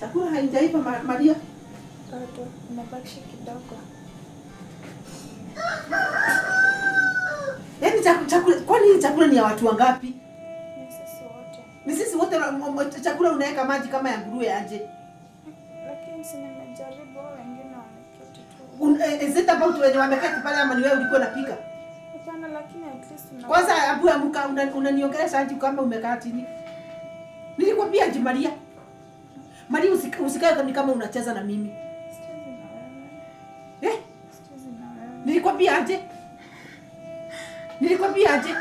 Chakula haijaiva Maria. Bado imebakisha kidogo. Yaani chakula, kwani hii chakula ni ya watu wangapi? Ni sisi wote. Ni sisi wote chakula unaweka maji kama ya nguruwe aje? Lakini si nimejaribu, wengine wameketi tu. Is it about wenye wameketi pale ama ni wewe ulikuwa unapika? Hapana, lakini at least Kwanza abu amuka, unaniongelesha aje kama umekaa chini? Nilikwambia aje Maria? Maria, usikae kama unacheza na mimi. Sichezi na wewe. Eh? Sichezi na wewe. Nilikwambia aje? Nilikwambia aje?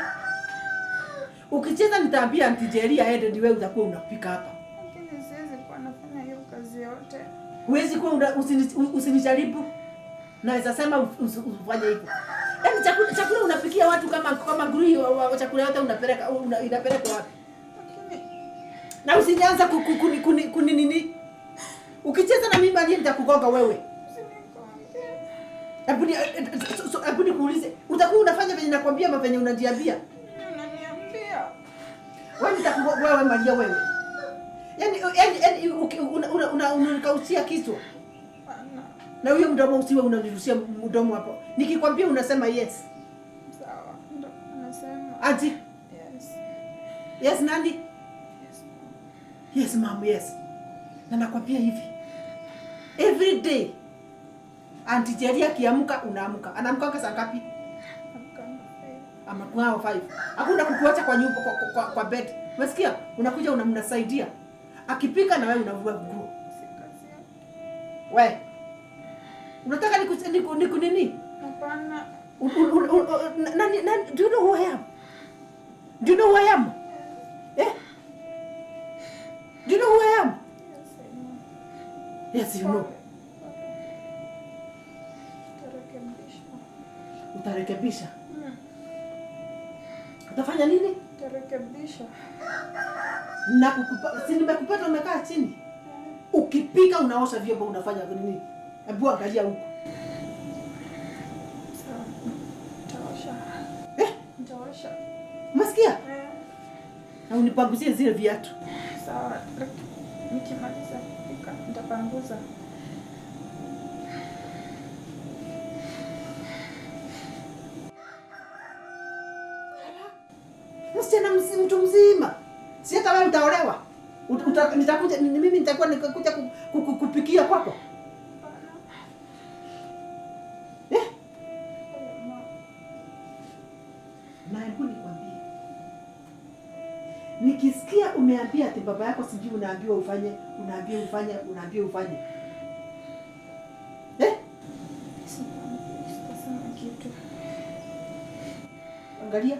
Ukicheza nitaambia Auntie Jerry aende, ni wewe utakuwa unapika hapa. Lakini siwezi kuwa nafanya hiyo kazi yote. Huwezi kuwa usinijaribu. Naweza sema ufanye hivyo. Yaani chakula unapikia watu kama nguruwe, chakula yote unapeleka inapelekwa wapi? Na usinianza kuni nini? Ukicheza na mimi Maria nitakugonga wewe. Hebu nikuulize, utakuwa unafanya venye nakwambia ama venye unajiambia? Unaniambia. Wewe nitakugonga wewe Maria wewe. Yaani unanikaushia kichwa. Na huyo mdomo usiwe unanirushia mdomo hapo. Nikikwambia unasema yes. Sawa, ndo unasema. Ati? Yes. Yes nani? Yes. Yes ma'am, yes. Na nakwambia hivi. Every day Auntie Jerry akiamka unaamka. Anaamka saa ngapi? Amka 5. Hakuna kukuacha kwa nyumba kwa bed. Umesikia? Unakuja unamsaidia. Akipika na wewe unavua nguo. We. Unataka niku nini? Hapana. Nani, do you know who I am? Do you know who I am? Eh? Do you know who I am? Yes, I know. Yes, you know. Utarekebisha. Utarekebisha? Utafanya nini? Utarekebisha. Na kukupa, si nimekupata umekaa chini. Ukipika unaosha vyombo unafanya nini? Hebu angalia huko. Sawa. Nitaosha. Eh? Nitaosha. Umesikia? Eh. Na unipanguzie zile viatu. Sawa. Nikimaliza kupika nitapanguza. Msichana mtu mzima. Si hata wewe utaolewa. Nitakuja, mimi nitakuwa nikakuja kupikia kwako. Eh? Na hebu nikwambie. Nikisikia umeambia ati baba yako sijui unaambiwa ufanye, unaambiwa ufanye, unaambiwa ufanye. Eh? Sitasema kitu. Angalia.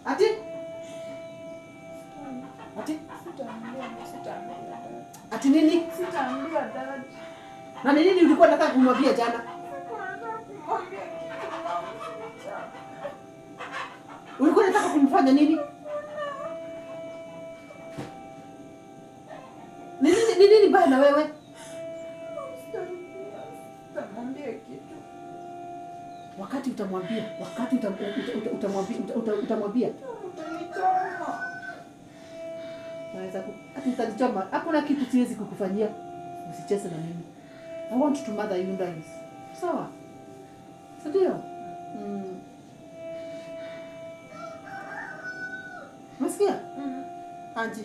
Ati? Ati? Sitaambia. Ati nini? Sitaambia dad. Na ni nini ulikuwa unataka kumwambia jana? Ulikuwa unataka kumfanya nini? Ni nini baya na wewe? Sitamwambia kitu. Wakati utamwambia, wakati utamwambia. Utanichoma. Naweza ati utanichoma. Hakuna kitu siwezi kukufanyia. Usicheze na mimi. I want to mother you guys. Sawa? Si ndio? Umesikia? Anji.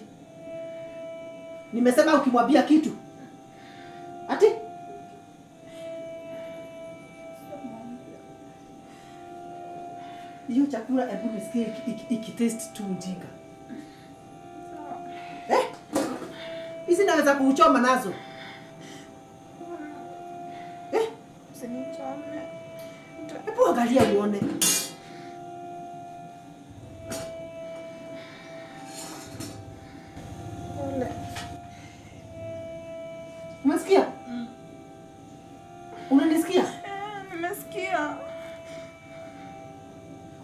Nimesema ukimwambia kitu. Ati? Hiyo chakula hebu nisikie ikitaste tu mjinga. Eh? Hizi naweza kuuchoma nazo. Eh? Usinichome. Hebu angalia uone. Pole. Umesikia? Unanisikia? Nimesikia.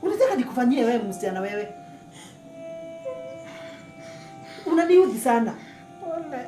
Unataka nikufanyie wewe msichana wewe? Unaniudhi sana. Pole.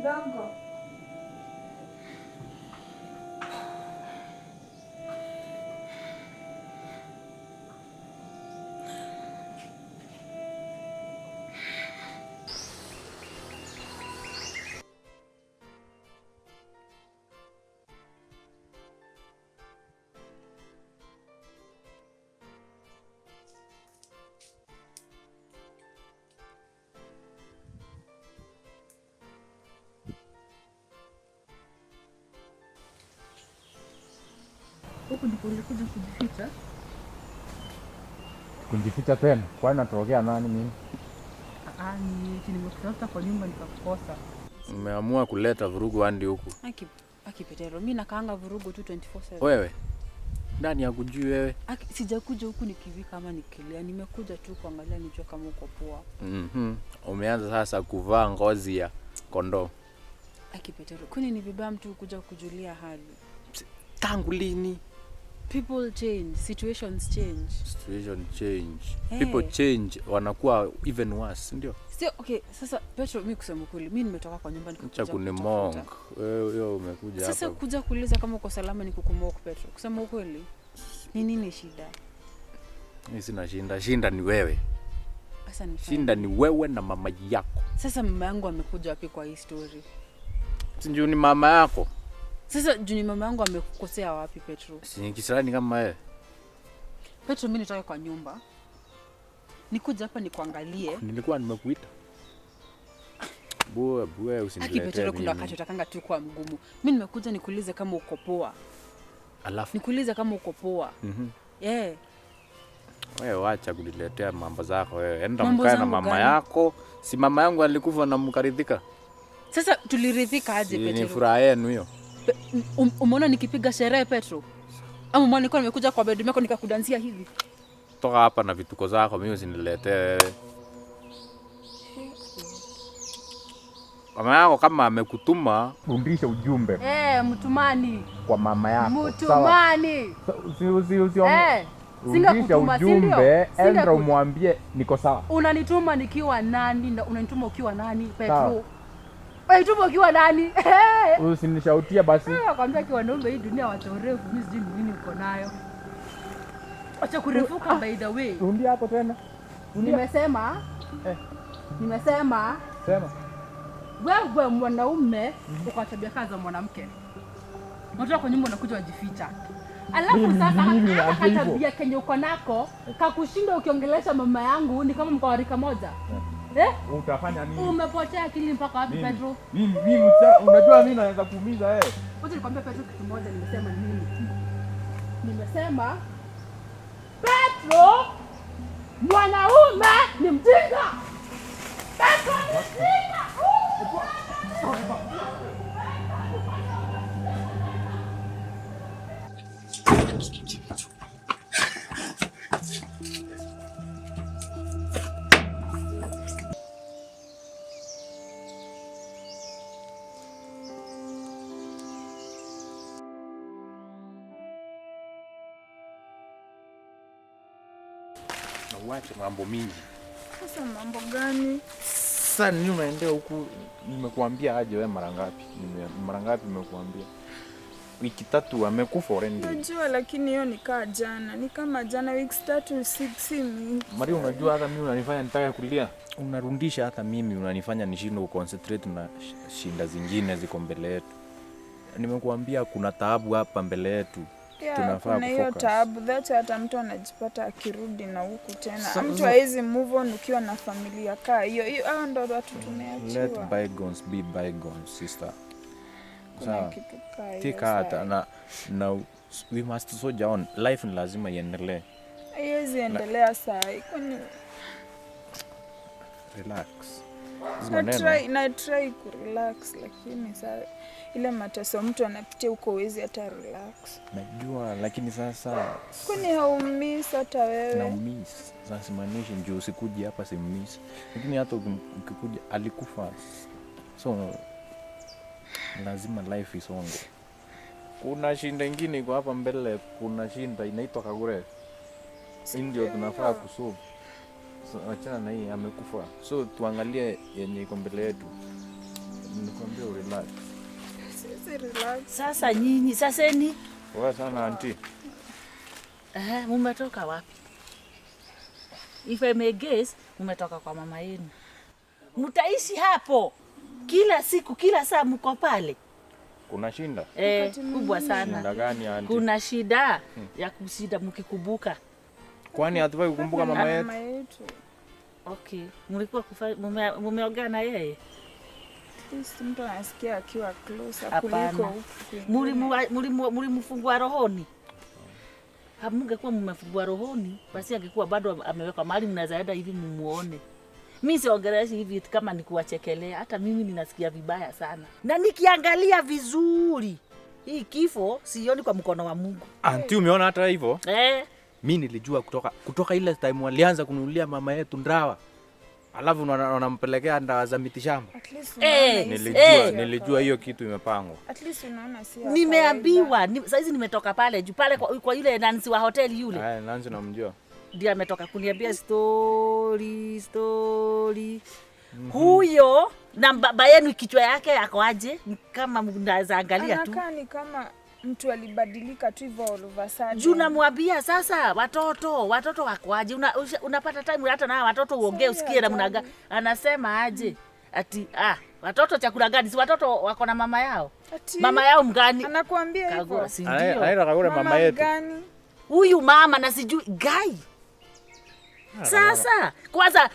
Kidogo. Huku ndipo ulikuja kujificha? Kujificha tena? Kwani natorokea nani mimi? Ni nimekutafuta kwa nyumba nikakukosa. Umeamua kuleta vurugu hadi huku. Aki Petero, mimi nakaanga vurugu tu 24/7. Wewe? Ndani ya kujui wewe? Aki, sijakuja huku nikivika ama nikilia, nimekuja tu kuangalia nijue kama uko poa. Umeanza sasa kuvaa ngozi ya kondoo. Aki Petero, kwani ni vibaya mtu kuja kujulia hali? Tangu lini? People change, situations change. Situation change. Hey. People change, wanakuwa even worse, ndio? Sio, okay, sasa Petro, mimi kusema kweli, mimi nimetoka kwa nyumba nikakuja. Acha kunimonk. Wewe umekuja hapa. Sasa kuja kuuliza kama uko salama ni kukumock Petro. Kusema ukweli, ni nini shida? Mimi sina shinda, shinda ni wewe. Sasa ni shinda ni wewe na mama yako. Sasa mama yangu amekuja wapi kwa hii story? Si ni mama yako. Sasa juu ni mama yangu amekukosea wapi Petro? Si ni kisirani kama wewe. Petro, mimi nitoke kwa nyumba. Nikuja hapa nikuangalie. Nilikuwa nimekuita. Bue bue usiniletee. Aki Petro, kuna wakati utakanga tu kwa mgumu. Mimi nimekuja nikuulize kama uko poa. Alafu nikuulize kama uko poa. Yeah. Wewe wacha kuniletea mambo zako wewe. Enda mkae na mama yako. Si mama yangu alikufa na mkaridhika. Sasa tuliridhika aje Petro? Ni furaha yenu hiyo. Umeona nikipiga sherehe Petro? Ama umeona nilikuwa nimekuja kwa bedroom yako nikakudansia hivi? Toka hapa na vituko zako, mimi usiniletee wewe. Mama yako kama amekutuma, rudisha ujumbe. Mtumani. Kwa mama yako. Mtumani. Usi rudisha ujumbe, enda umwambie niko sawa. Unanituma nikiwa nani na unanituma ukiwa nani Petro? Unanituma ukiwa nani? Usinishautia basi. Nakwambia kwa wanaume hii dunia watu refu, mimi sijui nini uko nayo. Acha kurefuka by the way. Rudia hapo tena. Nimesema. Nimesema. Sema. Wewe mwanaume uko tabia kaza za mwanamke. Unatoka kwa nyumba unakuja wajificha. Alafu sasa hata tabia kenye uko nako kakushinda ukiongelesha mama yangu ni kama mko warika moja. Utafanya nini? Umepotea akili mpaka wapi Petro? Mimi unajua mimi naweza kuumiza wewe. Wacha nikwambie Petro kitu moja, nimesema nini? Nimesema Petro mwanaume ni mjinga. Petro ni mjinga. Uache mambo mingi. Sasa mambo gani? Sasa nini unaendea huku? Nimekuambia aje wewe mara ngapi? Mara ngapi nimekuambia? Wiki 3 amekufa already. Najua, lakini hiyo ni kaa jana. Ni kama jana wiki 3 6 mingi. Maria, unajua hata mimi unanifanya nitaka kulia. Unarundisha hata mimi unanifanya nishindwe kuconcentrate na shinda zingine ziko mbele yetu. Nimekuambia kuna taabu hapa mbele yetu. Yeah, kuna hiyo taabu that hata mtu anajipata akirudi na huku tena. Mtu hawezi move on ukiwa na familia kaa hiyo. Hiyo hao ndio watu tumeachiwa. Let bygones be bygones, sister. Kuna kitu kaa hiyo. Take heart na we must soldier on. Life ni lazima iendelee. Haiwezi endelea saa hii. Kwani relax. Na try ku relax lakini saa ile mateso mtu anapitia huko huwezi hata relax. Najua, lakini sasa kwani haumiss hata wewe? Na miss. Sasa simaanishi njoo usikuji hapa si miss. Lakini hata ukikuja alikufa. So lazima life isonge. Kuna shinda nyingine iko hapa mbele, kuna shinda inaitwa Kagure. Ndio tunafaa kusolve. So achana na hii amekufa. So tuangalie yenye iko mbele yetu. Nikwambia relax. Sisi relax. Sasa nyinyi, saseni. Poa sana auntie. Mumetoka wapi? If I may guess, mumetoka kwa mama yenu. Mtaishi hapo kila siku, kila saa mko pale. Kuna shinda? Kubwa sana. Shida gani auntie? Kuna shida ya kushinda mkikumbuka. Kwani hatufai kukumbuka mama yetu? Okay, mlikuwa mumeongea na yeye? Mtu anasikia akiwa closer kuliko Mulimfungua rohoni. Hamungekuwa mmefungua rohoni, basi angekuwa bado amewekwa mahali mnaweza enda hivi mumuone. Mimi siongeleshi hivi kama nikuwachekelea, hata mimi ninasikia vibaya sana. Na nikiangalia vizuri, hii kifo sioni kwa mkono wa Mungu. Auntie, umeona hata hivyo? Mimi nilijua kutoka ile time walianza kununulia mama yetu ndawa. Alafu wanampelekea ndawa za mitishamba. Nilijua hiyo kitu imepangwa. At least unaona si. Nimeambiwa, saizi nimetoka pale juu pale kwa yule Nancy wa hoteli yule. Nancy namjua. Ndiye ametoka kuniambia story. Huyo na baba yenu kichwa yake yako aje kama mnaweza angalia tu. Anakaa ni kama mtu alibadilika tu hivyo all of a sudden. Juu namwambia sasa watoto wako aje? Unapata time hata na watoto uongee usikie namna gani. Anasema aje? Ati watoto chakula gani? Si watoto wako na mama yao. Ati, mama yao mgani? Anakuambia hivyo. Si ndio? Aira Kagure mama yetu. Huyu mama na sijui guy. Sasa kwanza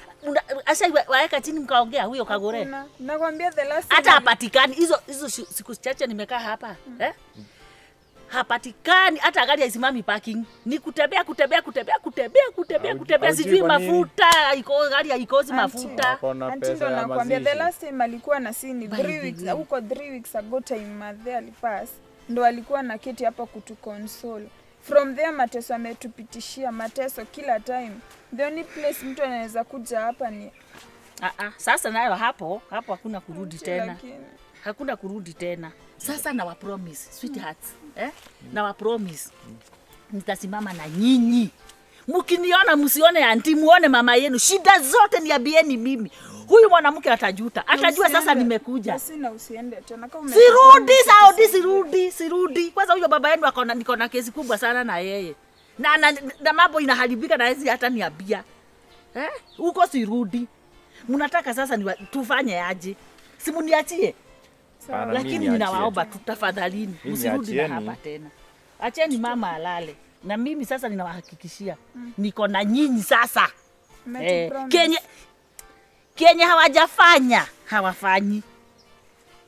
ashawaeka chini mkaongea huyo Kagure. Nakwambia the last hata hapatikani hizo siku chache nimekaa hapa. Hapatikani hata gari haisimami parking. Ni kutembea sijui mafuta, iko gari haikosi mafuta. Auntie ndo nakwambia the last time alikuwa na sini 3 weeks huko 3 weeks ago time mother alipass. Ndo alikuwa na keti hapa kutuconsole. From there mateso ametupitishia mateso kila time. The only place mtu anaweza kuja hapa ni sasa nayo hapo hakuna kurudi tena. Hakuna kurudi tena. Sasa na wa promise sweethearts, na wa promise nitasimama na nyinyi. Mkiniona msione auntie, muone mama yenu. Shida zote niambieni mimi. Huyu mwanamke atajuta. Atajua sasa nimekuja. Sina usiende tena kama sirudi Saudi, sirudi. Kwanza huyo baba yenu akona niko na kesi kubwa sana na yeye. Na mambo inaharibika na hizi hata niambia. Huko sirudi. Mnataka sasa tufanye aje? Simuniachie. Lakini ninawaomba tafadhalini msirudi na hapa tena. Acheni mama alale. Na mimi sasa ninawahakikishia niko na nyinyi sasa. Kenye hawajafanya hawafanyi.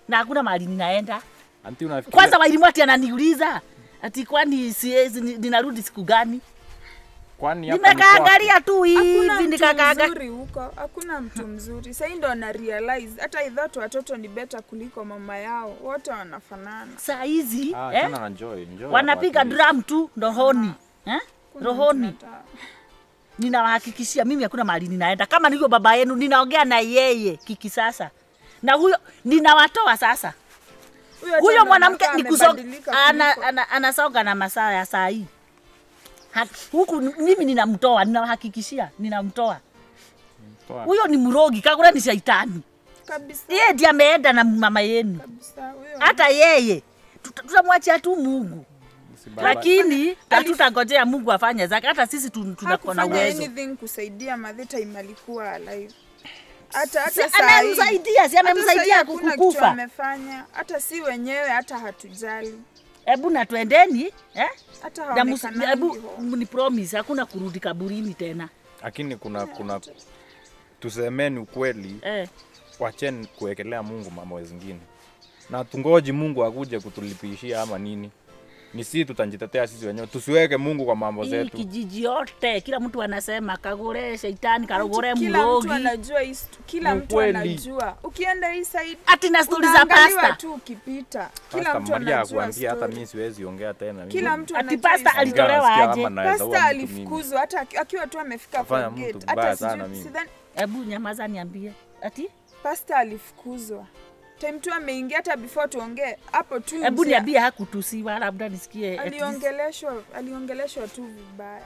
Na hakuna mahali ninaenda. Auntie unafikiria? Kwanza Wairimu ati ananiuliza ati kwani siwezi ninarudi siku gani? Kwani hapa nimekaangalia tu hivi nikakaaga. Mzuri huko, hakuna mtu mzuri. Sasa ndo na realize hata I thought watoto ni better kuliko mama yao. Wote wanafanana. Saa hizi tena enjoy. Wanapiga drum tu rohoni. Rohoni. Ninawahakikishia mimi hakuna mahali ninaenda. Kama nilivyo baba yenu ninaongea na yeye kiki sasa. Na huyo ninawatoa sasa. Huyo mwanamke ni kusonga anasonga na masaa ya saa hii. Huku mimi ninamtoa, ninawahakikishia ninamtoa. Huyo ni mrogi, Kagure ni shaitani. Kabisa. Yeye ndiye ameenda na mama yenu. Kabisa huyo. Hata yeye tutamwachia tu Mungu. Lakini hatutangojea Mungu afanye zake. Hata sisi tunakuwa na uwezo. Anything kusaidia mother time alikuwa alive. Hata saa amemsaidia, si amemsaidia kukufa. Amefanya hata si wenyewe hata hatujali. Hebu na tuendeni, Hata haonekana. Hebu ni promise hakuna kurudi kaburini tena. Lakini kuna tusemeni ukweli. Wacheni kuwekelea Mungu mambo zingine. Na tungoji Mungu akuje kutulipishia ama nini. Ni sisi tutajitetea sisi wenyewe. Tusiweke Mungu kwa mambo zetu. Hii kijiji yote kila mtu anasema Kagure shaitani, Kagure mrogi. Kila mtu anajua hii, kila mtu anajua. Ukienda hii side ati na story za pasta tu ukipita. Kila mtu anajua. Hata mimi siwezi ongea tena. Kila mtu anajua. Ati pasta alitolewa aje? Pasta alifukuzwa hata akiwa tu amefika kwa gate. Hata sidhani. Hebu nyamaza niambie. Ati pasta alifukuzwa. Time tu ameingia hata before tuongee hapo tu. Hebu niambie hakutusiwa labda nisikie. Aliongeleshwa tu vibaya.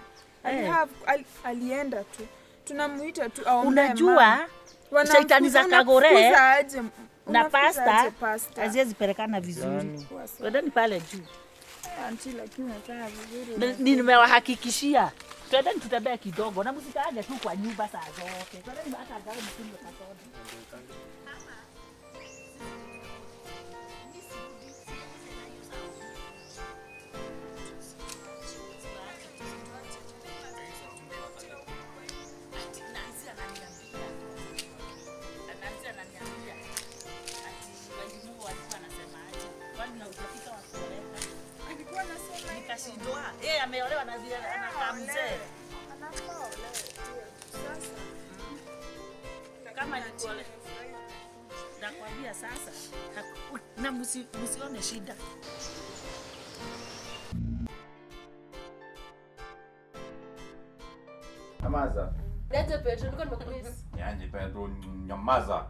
Alienda tu. Tunamuita tu aombe. Unajua Shaitani za Kagore Unamfukuza aje? na Unafukuza aje pasta pasta? haziwezi pelekana vizuri. Twendeni pale juu. Auntie, lakini unafanya vizuri. Nimewahakikishia. Twendeni tutembee kidogo na msikaage tu kwa nyumba saa zote. Twendeni hata angalau mkunywe kasoda. Alikuwa anasema Nikashindwa. Yeye ameolewa na vile anakaa mzee. anafaa olewe pia. Sasa Kama ni kuole. Nakwambia sasa na msione shida. Nyamaza. Lete Petro, nilikuwa nimekumiss. Niaje Petro, nyamaza.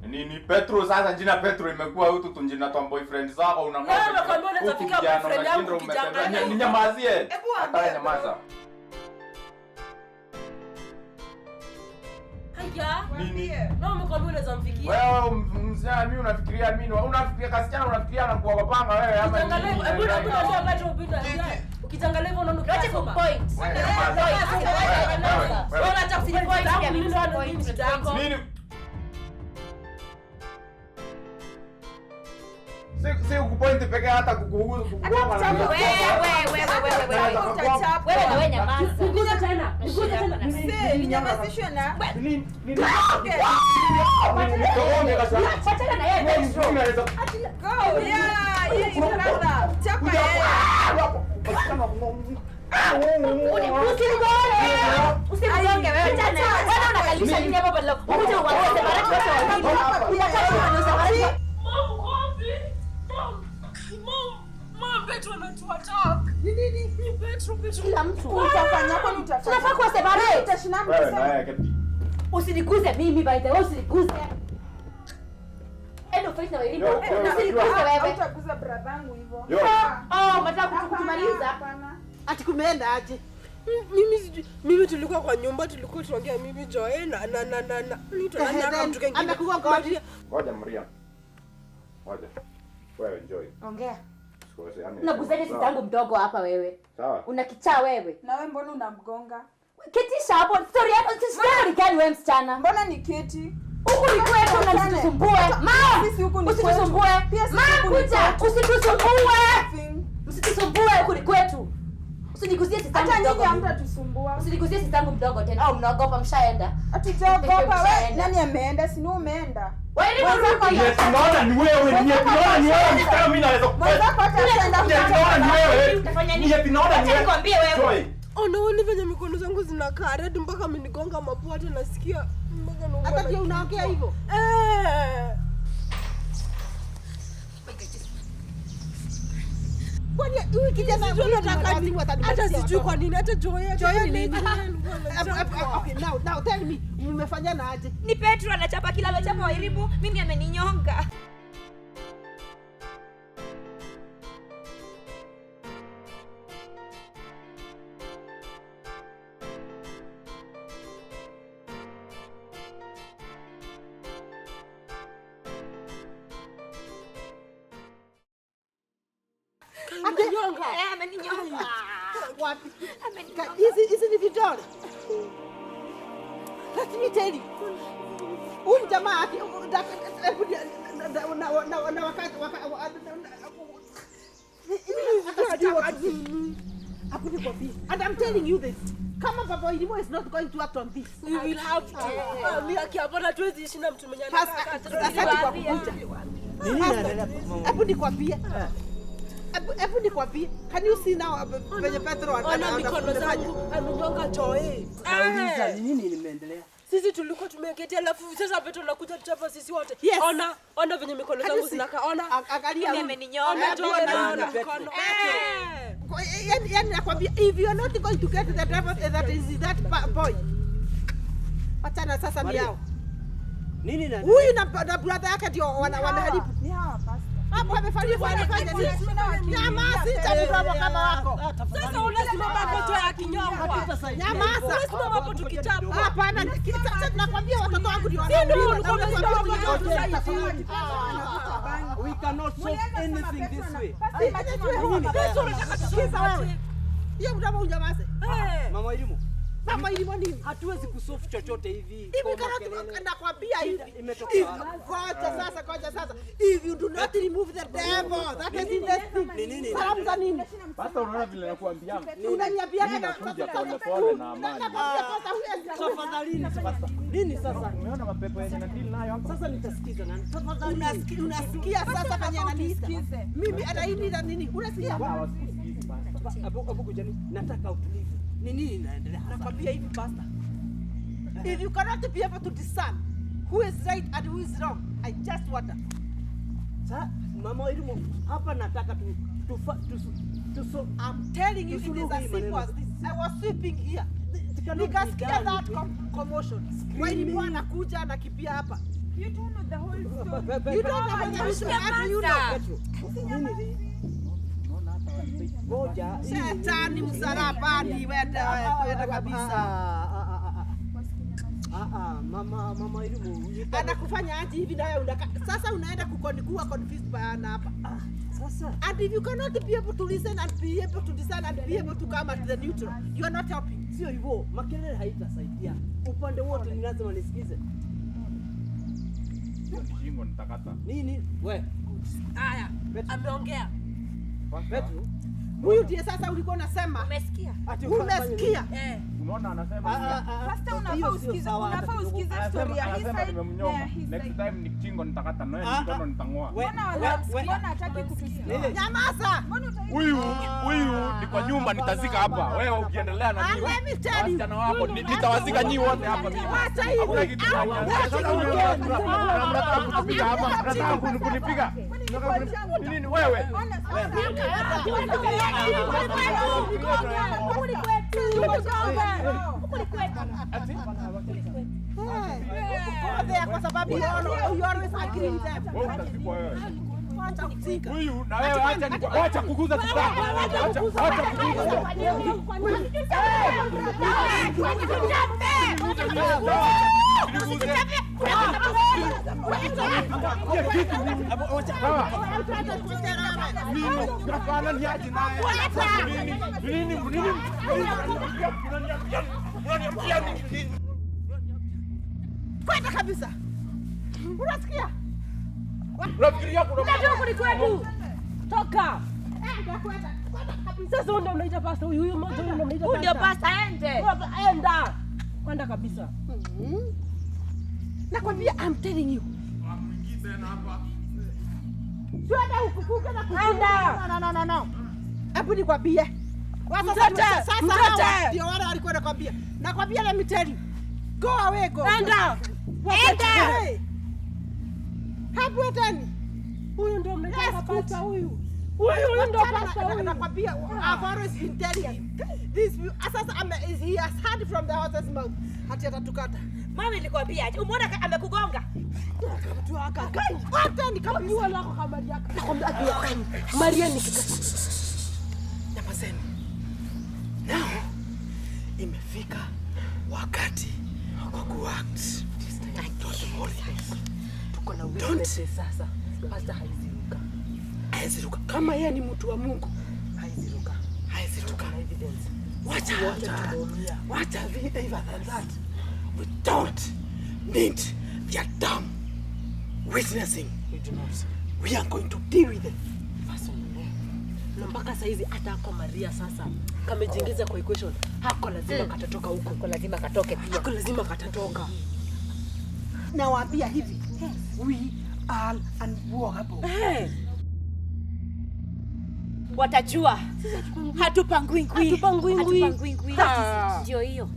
Nini Petro sasa jina Petro imekuwa hutu tunjina twa boyfriend zako unakaa. Na, nakwambia unaweza huku fika kijana boyfriend yangu unashinda umetembea. ukijiangalia. Ninyamazie. Hebu Hata ambia nyamaza. Haya. Nini? Na umekwambia unaweza mfikia. Wewe msichana mimi unafikiria mimi unafikiria kasichana unafikiria na kuwapanga wewe ama Ukijiangalia nini? hivyo, hebu hebu niambia Petro upinde. Ukijiangalia hivyo unaona Wacha ukisoma. kupoint. Wewe nyamaza. Wewe, Wewe acha Point, kusipoint. pia Mimi ndo point. mimi shida yako. Nini? Si kupoint pekee hata kukuhusu kukugonga na Wewe, wewe, wewe, wewe. Utachapwa. Wewe na wewe nyamaza. Niguze tena. Niguze tena. Mzee, ninyamazishwe na Nini? Nini? Okay. Wachana na yeye Petro. Go. Yeah, yeah, brother. Chapa yeye. Usimgonge. Usimgonge wewe tena. Wewe unakalisha nini hapo badala ukuje uwaze baraka wote wawili. Unataka kuwaza baraka. Kila mtu. Utafanya kwani utafanya? Tunafaa kuwa separate. Utashinda Wewe mkisema. naye keti. Usiniguze mimi by the way, usiniguze. Endo fight na wewe. Yo, yo, Usiniguze wewe. Hautaguza brother yangu hivyo. Yo. Oh, unataka kutumaliza? Hapana. Ati kumeenda aje? Mimi sijui, mimi tulikuwa kwa nyumba tulikuwa tunaongea mimi Joy na na na na na mtu nani aka mtu kengine. Amekugonga wapi? Ngoja Maria. Ngoja. Wewe enjoy. Ongea. Sikuwezi, Unaguzaje sawa. sisi yangu mdogo hapa wewe? Sawa. Una kichaa wewe. Na wewe mbona unamgonga? Ketisha hapo. Story yako story gani wewe msichana? Mbona ni keti? Huku ni kwetu na msitusumbue. Ma! Sisi huku ni kwetu. Usitusumbue. Pia sisi Ma huku ni kuja, kwetu. usitusumbue. Msitusumbue huku ni kwetu. Usiniguzie sisi yangu Hata nyinyi mdogo. hamtatusumbua. Usiniguzie sisi yangu mdogo tena. Au mnaogopa mshaenda. Hatujaogopa wewe. Mshaenda. Nani ameenda? Si ni wewe umeenda. Wewe ni Yes, tunaona ni wewe, ni tunaona ni wewe msichana mimi naweza kufanya. Mwenzako hata ashaenda Yes, tunaona ni wewe. Utafanya nini? Yes, tunaona ni Acha wewe. nikwambie wewe. Joy. Unaona venye mikono zangu zinakaa red mpaka amenigonga mapua hata nasikia mpaka naumwa. Hata ndio unaongea hivyo. Eh. Kwani huyu kijana Sijui anataka nini. Hata sijui kwa nini hata Joy hata Joy ni nini. nini? Okay, now tell me, mmefanyana aje? Ni Petro anachapa kila amechapa Wairimu, mimi ameninyonga. Ameninyonga. Ameninyonga. Wapi? Hizi ni vidole. Let me tell you. Huyu jamaa na wakati And I'm telling you this. Kama Baba Wairimu is not going to act on this. We will have to. Mimi akiapana hatuwezi ishi na mtu mwenye anakaa. Asante kwa kukuja. Hebu nikwambie. Hebu nikwambie. Can you see now venye Petro Ona mikono zangu amenyonga Joy. Nauliza ni nini limeendelea? Sisi tulikuwa tumeketi alafu sasa Petro anakuja tuchapa sisi wote. Yes. Ona, ona venye mikono zangu zinakaa. Ona. Angalia. Mimi ameninyonga. Ona Joy ona mikono. Yaani nakwambia if you are not going to get the driver that is that boy. Wachana sasa ni yao. Nini na Huyu na brother yake ndio wameharibu. Ni hawa pastor. Hapo amefanya fanya nini? Nyamaza mdomo kama wako. Sasa unasimama hapo tu akinyongwa. Nyamaza. Unasimama hapo tukichapwa. Hapana, sasa nakwambia watoto wangu ndio wanauliwa. We cannot solve anything this way. Sasa unataka tusikiza wewe. Hiyo mdomo unyamaze. Mama Elimu. Mama Elimu nini? Hatuwezi kusolve chochote hivi. Hivi kama nakwambia hivi. Imetokea wapi? Ngoja sasa. If you do not remove the devil, that is in the thing. Salamu za nini? Sasa unaona vile nakuambia. Unaniambia Mimi nakuja pole pole na amani. Tafadhalini. Nini sasa? Umeona mapepo yenye na deal nayo hapa? Sasa nitasikiza nani? Tafadhalini. Unasikia sasa fanya ananiita. Mimi anaini nini? Unasikia? Hawasikusikizi basi. Abu kujani, nataka utulivu. Ni nini inaendelea hasa? Nakwambia hivi pastor. If you cannot be able to discern who is right and who is wrong, I just wonder. Sasa Mama Elimu, hapa nataka tu I'm telling you, it is as simple as this. I was sweeping here. Nikasikia that commotion. Walikuwa anakuja anakimbia hapa. You don't know the whole story. You don't know the whole story. How do you know? Ngoja. Shetani msalabani, wenda kabisa. Mama Elimu, anakufanya aje hivi naye unaka sasa unaenda kuwa confused bana hapa. Sasa and if you cannot be able to listen and be able to discern and be able to come at the neutral, you are not helping. Sio hivyo, makelele haitasaidia. Upande wote ni lazima nisikize. Shingo nitakata. Nini? We. Haya, ameongea. Petro. Huyu ndiye sasa ulikuwa unasema. Umesikia? Umesikia? Eh. Unaona anasema Pastor unafaa usikize story ya hii side. Next time ni chingo nitakata na mkono nitangoa. Mbona hataki kutusikia? Nyamaza. Huyu ni kwa nyumba nitazika hapa. Wewe ukiendelea na mimi. Wasichana wako nitawazika nyinyi wote hapa mimi. Hakuna kitu. Mnataka kutupiga hapa, mnataka kunipiga. Nini wewe? Kwa sababu you always agree with them. Huyu na wewe acha kuguza kitanda. Acha kuguza. Kwenda kabisa. Unasikia? Unafikiria kuna Unajua ni kwetu. Toka. Sasa ndio unaita pastor huyu huyu mmoja huyu ndio unaita. Huyu ndio pastor aende. Enda. Kwenda kabisa. Nakwambia I'm telling you. Mwingi tena hapa. Twende huku na kuenda. No no no. Hebu nikwambie. Sasa ndio wale walikuwa nakwambia. Nakwambia let me tell you. Go away go. Enda. Enda. Hapo tani. Huyu ndio mnaita pastor huyu. Huyu ndio pastor huyu. Nakwambia I've always been telling you. This sasa he has heard from the horse's mouth. Hati atatukata. Mama nilikwambia aje? Umeona amekugonga? Mtu akakai. Hata nikamjua lako kama Maria. Nakwambia Maria ni kika. Nyamazeni. Now imefika wakati wa kuact. Tuko na witnesses sasa. Pastor haiziruka. Haiziruka. Kama yeye ni mtu wa Mungu, haiziruka. Haiziruka. Na evidence. Wacha even than that. We don't need their dumb witnessing. We do not. We are going to deal with it. Na mpaka saizi hata hako Maria sasa kamejiingiza kwa equation. Hako lazima katatoka huko. Hako lazima katoke pia. Hako lazima katatoka. Nawaambia hivi. We are unworkable. Hey. Watajua. Hatupangwi ngwi. Hatupangwi ngwi. Ndio hiyo.